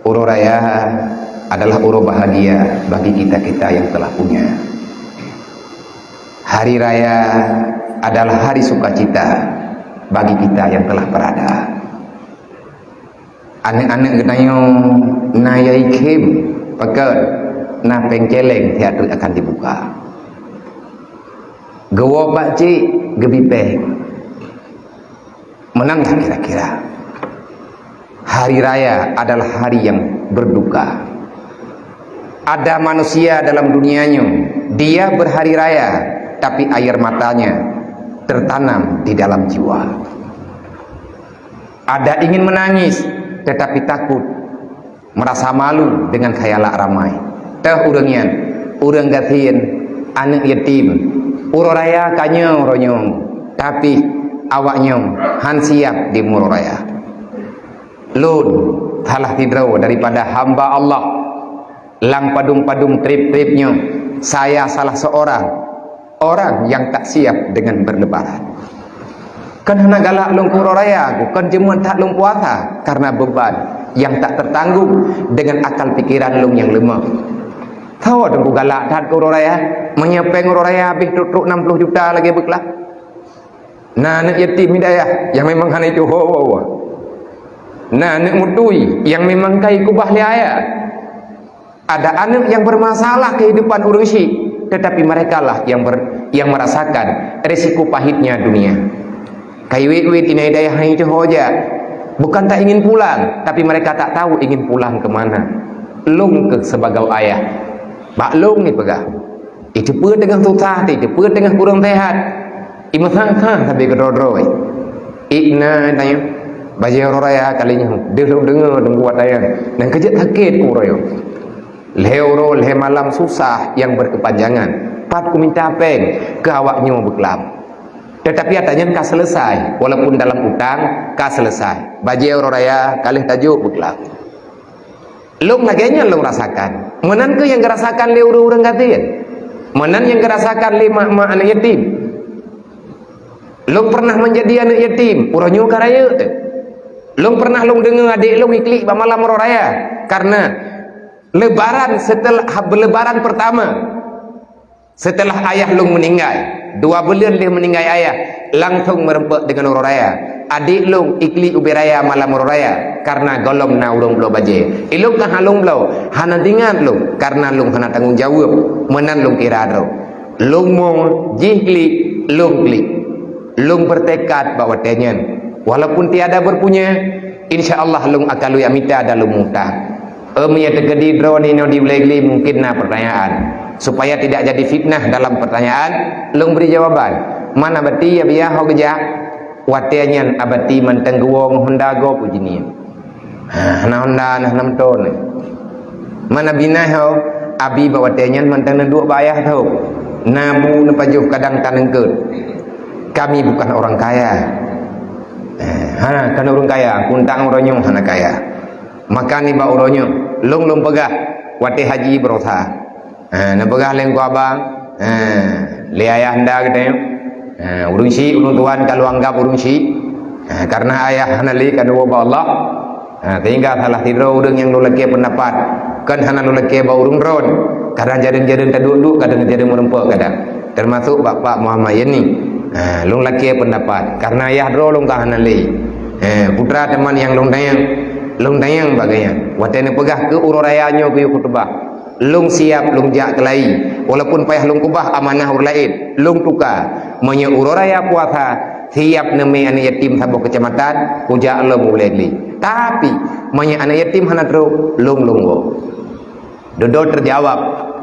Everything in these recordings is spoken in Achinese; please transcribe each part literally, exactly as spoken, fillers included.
Uroe raya adalah uroe bahagia bagi kita-kita yang telah punya. Hari raya adalah hari sukacita bagi kita yang telah berada. Aneuk-aneuk geutanyoe na yai khém, pakon, na péng céléng siat teuk akan dibuka. Geuwoe pakcik geubi péng. Meunan lah kira-kira. Hari raya adalah hari yang berduka. Ada manusia dalam dunia nyoe, dia berhari raya, tapi air matanya tertanam di dalam jiwa. Ada ingin menangis, tetapi takut, merasa malu dengan khayalak ramai. Teuh ureuëng nyan, ureuëng gasien, aneuk yatim. Uroe raya ka nyoe uroe nyoe, tapi awak nyoe han siap di uroe raya. Lôn salah sidroe daripada hamba Allah lam padum-padum treb-treb nyoe. Saya salah seorang orang yang tak siap dengan berlebaran. Kan hana galak lôn keu uroe raya, kon jeuet that lôn puasa karena beban yang tak tertanggung dengan akal pikiran lôn nyang leumah. Tho teungku galak that keu uroe raya, meunyoe péng uroe raya habéh trok-trok enam puluh juta lagée beuklah. Na aneuk yatim hidayah yang memang hana itu ho. Na aneuk mutui yang memang kai kubah lé ayah. Ada aneuk yang bermasalah kehidupan ureuëng syik, tetapi merekalah yang ber, yang merasakan risiko pahitnya dunia. Kaiwet-wet inai dayah hai itu hoja. Bukan tak ingin pulang, tapi mereka tak tahu ingin pulang ke mana. Lôn ke sebagai ayah. Bak lôn ni peugah. Itu pun tengah susah, itu pun tengah kurang sehat. Imeuthang-thang sabe keudroe-droe. Ikna tanya. Bajée uroe raya kali nyoe. Deuh lôn deungoe teungku watayang. Dan kejak sakét uroe nyoe. Lhée uroe lhée malam susah yang berkepanjangan. Pat kuminta péng keu awak nyoe beuklam. Tetapi ata nyan ka selesai, walaupun dalam utang ka selesai. Bajée uroe raya ka lheueh tajok beuklam. Lôn lagée nyan lôn rasakan. Meunan keuh nyang geurasakan lé ureuëng-ureuëng gasien. Meunan nyang geurasakan lé mak-mak aneuk yatim. Lôn pernah menjadi aneuk yatim, uroe nyoe ka rayeuk teuh. Lôn pernah lôn deungoe adék lôn iklik bak malam uroe raya, karena lebaran setelah, lebaran pertama setelah ayah lôn meninggai, dua buleuen lheueh meninggai ayah, langsung meureumpok deungon uroe raya. Adék lôn iklik ubé raya malam uroe raya, karena gohlom na ureuëng bloe bajée. Ilôn ka hana lôn bloe, hana teuingat lôn, karena lôn hana tanggong jaweueb, meunan lôn kira droe. Lôn mo jih klik, lôn klik. Lôn bertekad bak watée nyan, walaupun tiada berpunya, insya Allah lôn akan lôn jak mita dan lôn mutang. Em, ya teukeudi droe ninoe di Blegli mungkin na pertanyaan. Supaya tidak jadi fitnah dalam pertanyaan, lôn beri jawaban. Mana bati ya biya ho geujak? Watée nyan abati mantong geuwoe ngon honda gob uji nyan. Ha, hana honda nah nam ton. Mana binai ho, abi bak watée nyan mantong neuduek bak ayah tho. Nabu neupajoh kadang ka neungkeut. Kami bukan orang kaya. Eh, hana, kan ureuëng kaya, kuntang uroe nyoe hana kaya. Maka nibak uroe nyoe, lôn lôn peugah, watée haji berosa. Ha, neupeugah lé ngku abang, ha, lé ayah anda geutanyoe. Ha, ureuëng syik, ulôn tuan ka lôn anggab ureuëng syik. Ha, karena ayah hana lé ka neuwoe bak Allah. Ha, sehingga salah sidroe ureuëng nyang lôn lakée pendapat, kan hana lôn lakée bak ureuëng droen. Kadang jareueng-jareueng taduek-duek, kadang jareueng meureumpok kadang. Termasuk Bapak Muhammad Yani. Ha, lôn lakée pendapat. Karena ayah droe lôn ka hana lé. Ha, putra teuma nyang lôn tanyong. Lôn tanyong bak geuh nyan. Watée neupeugah keu uroe raya nyoe geuyue khutubah. Lôn siap lôn jak keulayi, walaupun payah lôn keubah amanah ureuëng laén, lôn tuka. Meunyoe uroe raya puasa, siap neumé aneuk yatim saboh keucamatan, kujak lom u Blegli. Tapi, meunyoe aneuk yatim hana trok, lôn lôn woe. Dudoe teujawab,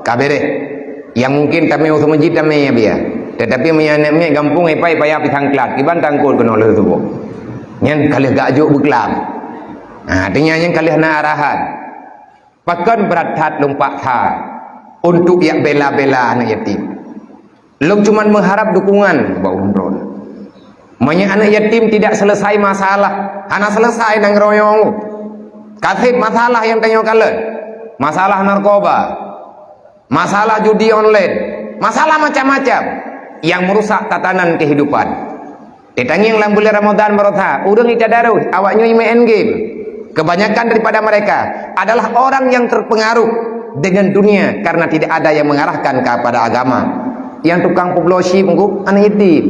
ka béréh. Nyang mungkin tamé u seumeujid tamé ya biya. Tetapi meunyoe aneuk miet gampông ipai payah pisang klat, kiban tangkot keunoe lheueh suboh. Nyan ka lheueh gak jok beuklam. Ha, artinya nyan ka lheueh na arahan. Pakon brat that lôn paksa untuk jak bela-bela aneuk yatim. Lôn cuman meuharab dukungan bak ureuëng droen. Meunyoe aneuk yatim tidak selesai masalah, hana selesai nanggroe nyoe. Ka seb masalah nyang tanyoe kalon. Masalah narkoba, masalah judi online, masalah macam-macam yang merusak tatanan kehidupan. Ditangieng lam buleuen Ramadhan barosa, ureuëng ita darus, awak nyoe main game. Kebanyakan daripada mereka adalah orang yang terpengaruh dengan dunia karena tidak ada yang mengarahkan kepada agama. Nyang tukang peubloe chip nyoe aneuk yatim.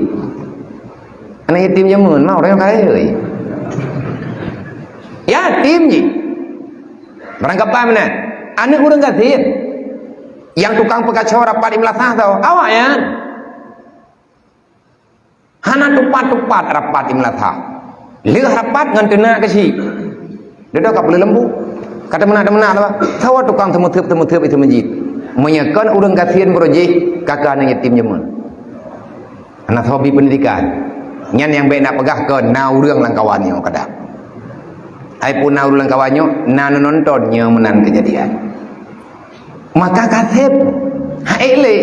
Aneuk yatim jameun, ma ureueng kaya. Yatim jih. Barangkapai meunan? Aneuk ureueng gasien. Nyang tukang peukaco rapat di meulasah tho, awaknyan. Hana tupat-tupat rapat di meulasah. Lheueh rapat ngon teunak keuchik. Dudoe ka peuleulembu. Ka teumeunak-teumeunak lé, sawa tukang teumeutheueb-teumeutheueb itu meujieb. Meunyoe kon ureueng gasien baroe jih, ka keu aneuk yatim jameun. Hana sobi peundidikan. Nyan nyang bék na peugah kon na ureueng lam kawan nyoe kadang. Hai pun na ureueng lam kawan nyoe, na neunonton nyoe meunan keujadian. Maka ka seb, ha ék lé.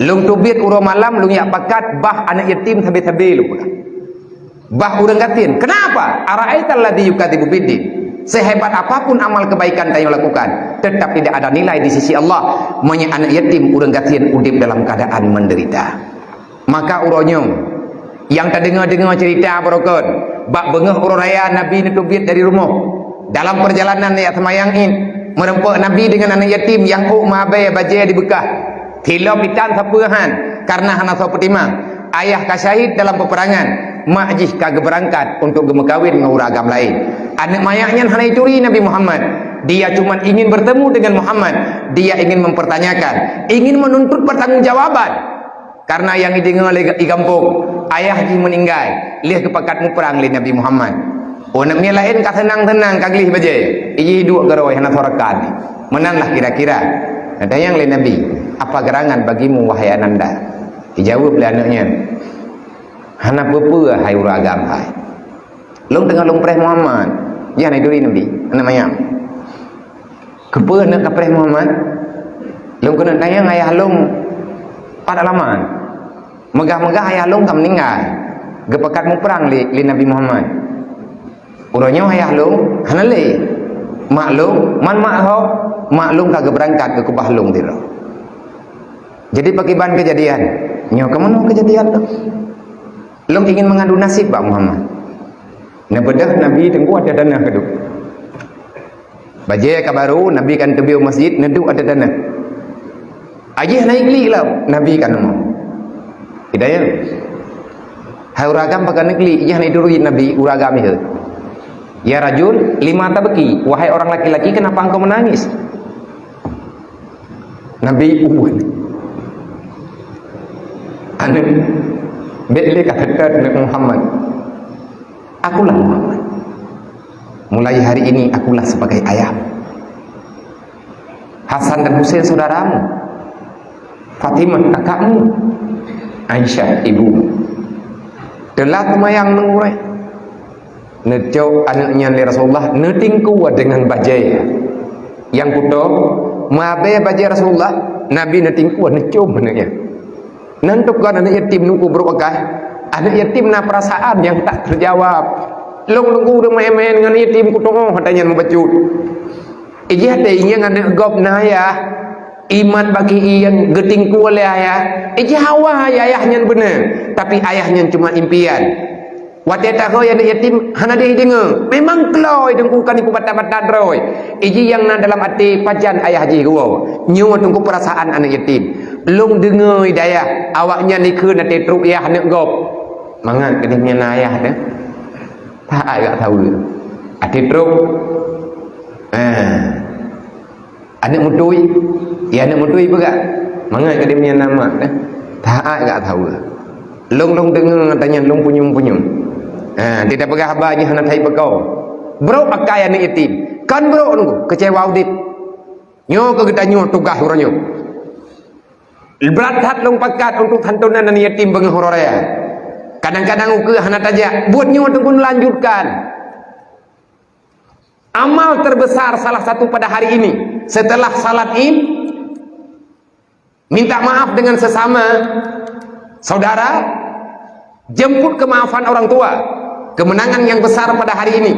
Lôn teubiet uroe malam, lôn jak pakat bah aneuk yatim sabe-sabe lôn peugah. Bah ureueng gasien. Kenapa? Ara'aital ladzi yukadzibu biddin. Sehebat apapun amal kebaikan tanyoe lakukan, tetap tidak ada nilai di sisi Allah meunyoe aneuk yatim ureueng gasien udeb dalam keadaan menderita. Maka uroe nyoe, nyang tadeungoe-deungoe ceurita baroe kon, bak beungoh uroe raya Nabi neuteubiet dari rumoh. Dalam perjalanan jak seumayang Id, meureumpok Nabi deungon aneuk yatim nyang ôk meuabée bajée di Beukah. Tilom itan sapeue han, kareuna hana soe peutimang. Ayah ka syahid dalam peperangan, mak jih ka geubeurangkat untuk geumeukawén ngon ureueng agam laén. Aneuk manyak nyan hana jituri Nabi Muhammad. Dia cuma ingin bertemu dengan Muhammad. Dia ingin mempertanyakan, ingin menuntut pertanggungjawaban. Kareuna nyang jideungoe lé i gampông, ayah jih meuninggai, lheueh geupakat muprang lé Nabi Muhammad. Oh, aneuk miet laén ka seunang-seunang ka gleh bajée, ijih duek geurôi hana soe rakan. Meunan lah kira-kira. Geutanyong lé Nabi, "Apa gerangan bagimu, wahai ananda?" Jijaweueb lé aneuk nyan, "Hana peue-peue, hai ureueng agam hai. Lôn teungoh lôn preh Muhammad, jih hana jituri Nabi, aneuk manyak." "Keupeue neuk kapreh Muhammad?" "Lôn keuneuk tanyong ayah lôn pat alamat. Meugah-meugah ayah lôn ka meuninggai, geupakat muprang lé, lé Nabi Muhammad. Uroe nyoe ayah lôn hana lé. Mak lôn, man mak ho, mak lôn ka geubeurangkat geukeubah lôn sidroe. Jadi pakriban keujadian?" "Nyoe keunoe keujadian lôn. Lôn ingin mengadu nasib bak Muhammad." Neubeudôh Nabi teungku ateueh tanoh keuduek. Bajée ka barô, Nabi ka neuteubiet u masjid, neuduek ateueh tanoh. Ijih hana jiklik lom, Nabi ka neumoe. Hidayah. Hai ureueng agam, pakon neuklik, ijih hana jituri Nabi, ureueng agam jih. "Ya rajul, lima tabki? Wahai orang laki-laki, kenapa engkau menangis?" Nabi uwan. "Aneuk, bék lé ka teutot neuk Muhammad. Akulah Muhammad. Mulai hari ini akulah sebagai ayahmu. Hasan dan Husain saudaramu. Fatimah kakakmu. Aisyah ibumu. Teulat seumayang ngon gurée." Neucok aneuk nyan lé Rasulullah, neutingkue deungon bajée. Nyang kuto, meuabée bajée Rasulullah, Nabi neutingkue neucom aneuk nyan. Nan teuka aneuk yatim nungku brok akai. Aneuk yatim na peurasaan nyang tak teujawab. Lôn nungku ureueng meu'en-meu'en ngon yatim kuto, oh, ata nyan mubacut. Ijih até ingieng aneuk gob na ayah. Iman bagi nyang geutingkue lé ayah. Ijih hawa ayah nyan beuna, tapi ayah nyan cuma impian. Watée taho aneuk yatim hana deuh deungoe, memang klo deungku ka neupeubatat-batat droe. Ijih nyang na dalam até pajan ayah jih geuwoe. Nyoe teungku peurasaan aneuk yatim. Lôn deungoe di dayah, awaknyan ikheun até trok yah aneuk gob. Mangat keudeh nyan na ayah teuh. Taát gak saweue. Até trok. Ah. Aneuk meutui, ya aneuk meutui peugah. Mangat keudeh nyan na mak teuh. Taát gak saweue. Lôn-lôn deungoe ata nyan lôn punyueng-punyueng. Ha, di tapeugah haba jih hana that ipeukong. Brok akai aneuk yatim. Kon brok nungku, keucewa udeb. Nyoe keu geutanyoe tugaih uroe nyoe. Brat that lôn pakat untuk santunan aneuk yatim beungoh uroe raya. Kadang-kadang ukeue hana tajak, buet nyoe teungku lanjutkan. Amal terbesar salah satu pada hari ini, setelah salat Id, minta maaf dengan sesama saudara, jemput kemaafan orang tua. Kemenangan yang besar pada hari ini,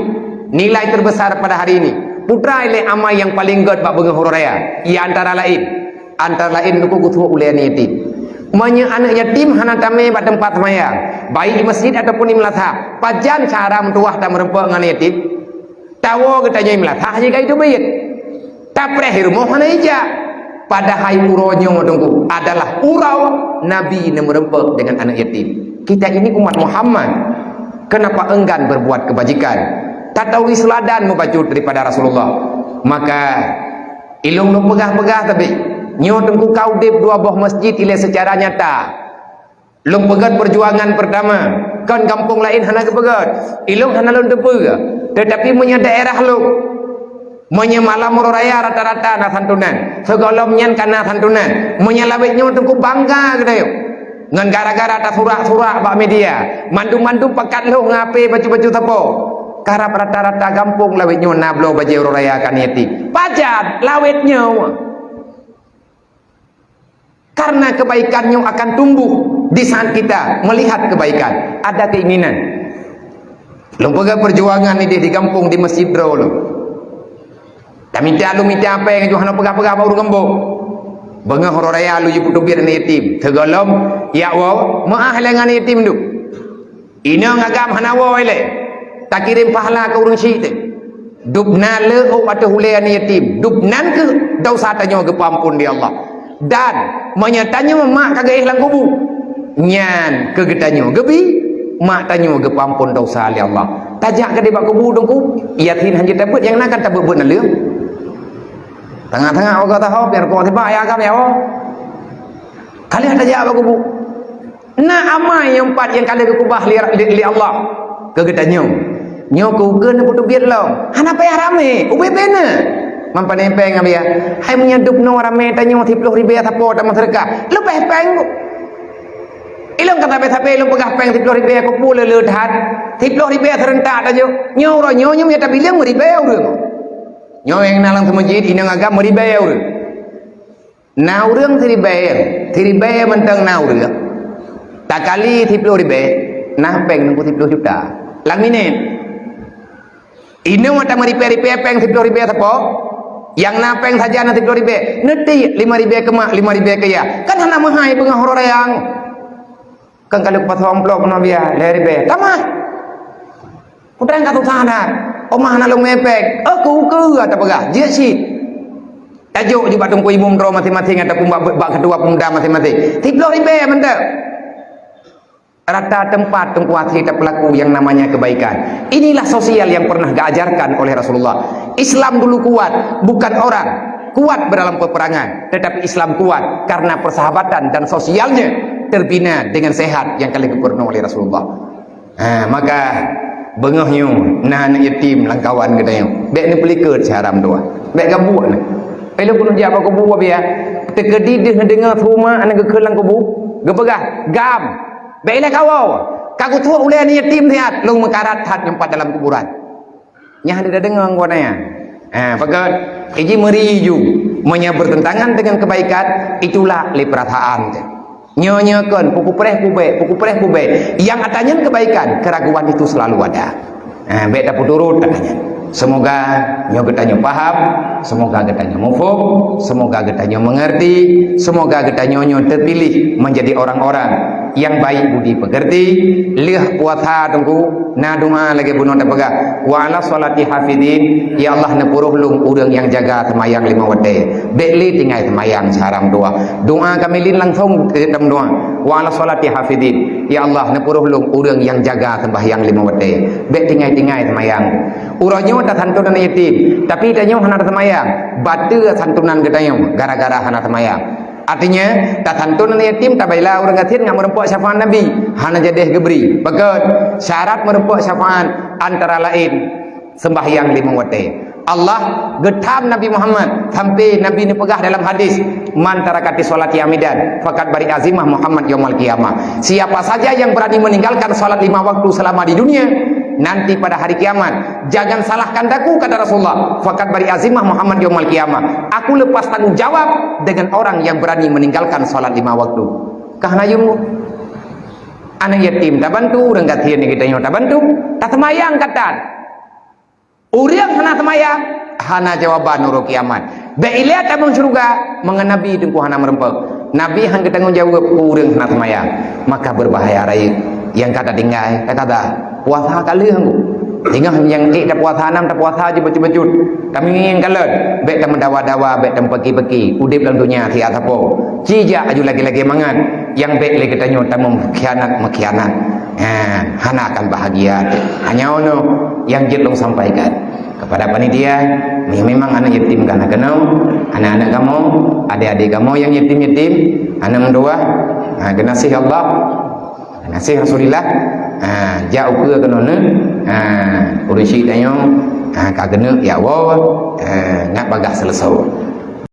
nilai terbesar pada hari ini, putra ilée amal yang paling gét bak beungoh uroe raya, ia antara lain, antara lain nungku geutuek ulée aneuk yatim. Meunyoe aneuk yatim hana tamé bak teumpat seumayang, baik di masjid ataupun di meulasah, pajan cara meutuwah dan meureumpok ngon aneuk yatim? Tawoe geutanyoe meulasah jih ka jiteubiet. Tapreh rumoh hana ijak. Padahai uroe nyoe Teungku adalah uroe Nabi neumeureumpok deungon aneuk yatim. Kita ini umat Muhammad. Kenapa enggan berbuat kebajikan? Tatawi seuladan mubacut daripada Rasulullah. Maka ilôn lôn peugah-peugah tapi nyoe Teungku ka udeb dua boh masjid ilée secara nyata. Lôn peugét peujuangan peurtama, kon gampông laén hana geupeugét. Ilôn hana lôn teupeue. Teutapi meunyoe daerah lôn, meunyoe malam uroe raya rata-rata na santunan, sigohlom nyan ka na santunan. Meunyoe lawét nyoe Teungku bangga geutanyoe. Ngon gara-gara tasurak-surak bak media, mandum-mandum pakat lhôh ngon H P bacut-bacut sapo. Karab rata-rata gampông lawét nyoe na bloe bajée uroe raya keu aneuk yatim. Pajan lawét nyoe. Karena kebaikan nyoe akan tumbuh di saat kita melihat kebaikan, ada keinginan. Lôn peugah peujuangan idéh di gampông, di masjid droe lôn. Tamita lôn mita péng, hana peugah-peugah bak ureuëng gampông. Beungoh uroe raya lôn jipeuteubiet aneuk yatim. Sigohlom jak woe, meuáh lé ngon aneuk yatim duek. Inong agam hana woe ilée, takirém pahala keu ureuëng syik teuh. Dub na le ôk ateueh ulée aneuk yatim, dub nan kheueh desya tanyoe geupeuamphon lé Allah. Dan meunyoe tanyoe mak ka geuéh lam kubu, nyan keu geutanyoe geubi, mak tanyoe geupeuamphon desya lé Allah. Tajak keudeh bak kubu Teungku, Yasin hanjeuet tabeuet, nyang na kan tabeuet-beuet naleueng. Tangah-tangah ogoh tahop nyang rukok sibak ya agam ya woe. Ka lheueh tajak bak kubu. Na amai nyang pat nyang ka lheueh geukeubah lé, lé, lé Allah keu geutanyoe. Nyoe keu ukeue neupeuteubiet lom. Hana payah ramé, ubé-bé na. Mampan epeng abia. Hai meunyoe dub noe ramé tanyoe siploh ribée sapo tameuseudekah. Leubeh péng bu. Ilôn ka sabe-sabe lôn peugah péng siploh ribée, kupu le-le that. Siploh ribée seurentak tanyoe. Nyoe uroe nyoe nyoe meunyoe tabileung meuribée ureuëng. Nyoe nyang na lam seumeujid inong agam meuribée ureuëng. Na ureuëng siribée, siribée mantong na ureuëng. Takali siploh ribée, na péng Teungku siploh juta. Lam minét. Inong ata meuribée-ribée péng siploh ribée sapo? Nyang na péng saja na siploh ribée. Neuti lima ribée keu mak, lima ribée keu yah. Kan hana meuhai beungoh uroe raya. Kan ka lheueh pasoe amplop nyoe bia, lhée ribée. Tamah. Putrang ka susah that. Omah hana lôn mé péng. Eh, keu ukeue ata peugah. Jeuet cit. Tajok ju bak teungku imum droe maséng-maséng ataupun bak, bak ketua pemuda maséng-maséng. Siploh ribée mantong. Rata teumpat Teungku até tapeulaku yang namanya kebaikan. Inilah sosial yang pernah diajarkan oleh Rasulullah. Islam dulu kuat, bukan orang. Kuat dalam peperangan, tetapi Islam kuat karena persahabatan dan sosialnya terbina dengan sehat yang ka lheueh geupeurunoe oleh Rasulullah. Ha, maka beungoh nyoe na aneuk yatim lam kawan geutanyoe. Bék neupeulikot siharam dua. Bék gabuek na. Ilée keuneuk jak bak kubu abia. Teukeudi deuh neudeungoe su mak aneuk geukheun lam kubu. Geupeugah, "Gam, bék ilée kawoe. Ka geusuet ulée aneuk yatim siat, lôn meukarat that nyang pat dalam kuburan." Nyan hana deungoe anggota nyan. Ha, pakon? Iji meuri ju. Meunyoe bertentangan dengan kebaikan, itulak lé perasaan teuh. Nyoe-nyoe kon, pukupreh kubék, pukupreh kubék. Yang atanyan kebaikan, keraguan itu selalu ada. Ha, bék tapeuturot atanyan. Semoga nyoe geutanyoe paham, semoga geutanyoe muphom, semoga geutanyoe mengerti, semoga geutanyoe nyoe terpilih menjadi orang-orang yang baik budi pekerti. Lheueh puasa Teungku, na doa lagée bunoe tapeugah, "Wa ala sholati hafidin," ya Allah, neupeuroh lôn ureuëng nyang jaga seumayang limong watée. Bék lé tinggai seumayang siharam dua. Doa kamilin langsong teutam doa, "Wa ala sholati hafidin," ya Allah, neupeuroh lôn ureuëng nyang jaga sembahyang limong watée. Bék tinggai-tinggai seumayang. Uroe nyoe tasanton aneuk yatim, tapi tanyoe hana taseumayang. Bateue santunan geutanyoe gara-gara hana seumayang. Artinya, tasanton aneuk yatim, tabela ureuëng gasien ngon meureumpok syafaat Nabi, hana jadeh geubri. Pakon? Syarat meureumpok syafaat antara laén sembahyang limong watée. Allah geutham Nabi Muhammad sampai Nabi neupeugah dalam hadis, "Man tarakati sholati amidan, fakat bari azimah Muhammad yaumal qiyamah." Siapa saja yang berani meninggalkan salat lima waktu selama di dunia, nanti pada hari kiamat, jangan salahkan aku, kata Rasulullah, "fakat bari azimah Muhammad yaumal qiyamah." Aku lepas tanggung jawab dengan orang yang berani meninggalkan salat lima waktu. Kah na yum? Aneuk yatim tabantu, ureuëng gasien geutanyoe tabantu, taseumayang katan. Ureuëng hana seumayang, hana jawaban uroe kiamat. Bék ilée tamong syeuruga, meungon Nabi Teungku hana meureumpok. Nabi han geutanggong jaweueb keu ureuëng hana seumayang. Maka berbahaya rayeuk. Nyang ka tatinggai, ka kata, puasa ka lheueh Teungku. Singoh nyang ék tapuasa nam, tapuasa jeuet bacut-bacut. Tamiyueng kalon, bék tameudawa-dawa, bék tameupeukiri-peukiri. Udeb lam donya siat sapo. Ci jak aju lagée-lagée mangat. Nyang bék lé geutanyoe tameumeukhianat-meukhianat. Ha, hana akan bahagia. Hanya nyoe nyang jeuet lôn sampaikan. Kepada panitia, memang aneuk yatim ka na keunoe, aneuk-aneuk kamoe, adék-adék kamoe nyang yatim-yatim, aneuk meutuwah, ha, geunaséh Allah, geunaséh Rasulullah, ha, jak ukeue keunoe neu, ha, ureueng syik tanyoe, ha, ka geuneuk jak woe, ha, ngat bagaih seuleusoe.